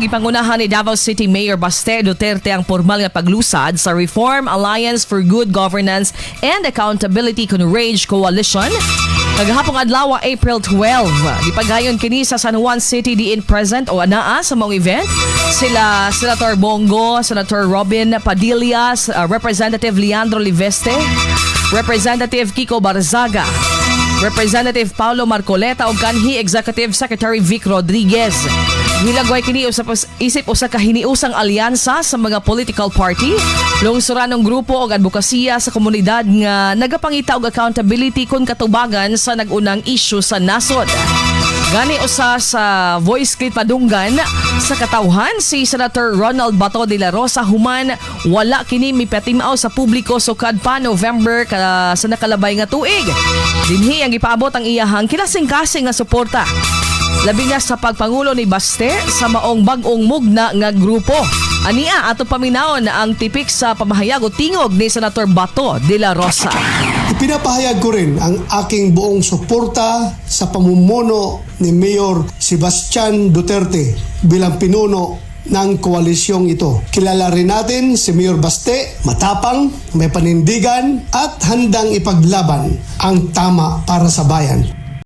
Gipangunahan ni Davao City Mayor Baste Duterte ang pormal nga paglusad sa Reform Alliance for Good Governance and Accountability Conrage Coalition kagahapong adlaw, April 12. Gipagayon kini sa San Juan City, diin present o anaa sa maong event sila Senator Bong Go, Senator Robin Padilla, Representative Leandro Leviste, Representative Kiko Barzaga, Representative Paulo Marcoleta ug kanhi Executive Secretary Vic Rodriguez. Gilagway kini usap isip usa ka hiniusang alyansa sa mga political party, lungsoranong grupo og adbokasiya sa komunidad nga nagapangita og accountability kon katubagan sa nag-unang issue sa nasod. Gani usa sa voice clip padunggan sa katawhan si Senator Ronald Bato de la Rosa human wala kini mipatim-aw sa publiko sukad pa November ka, sa nakalabay nga tuig. Dinhi ang gipaabot ang iyahang kinasing-kasing nga suporta, labi na sa pagpangulo ni Baste sa maong bag-ong mugna nga grupo. Ania ato paminawon ang tipik sa pamahayag o tingog ni Senator Bato de la Rosa. Ipinapahayag ko rin ang aking buong suporta sa pamumuno ni Mayor Sebastian Duterte bilang pinuno ng koalisyong ito. Kilala rin natin si Mayor Baste, matapang, may panindigan at handang ipaglaban ang tama para sa bayan.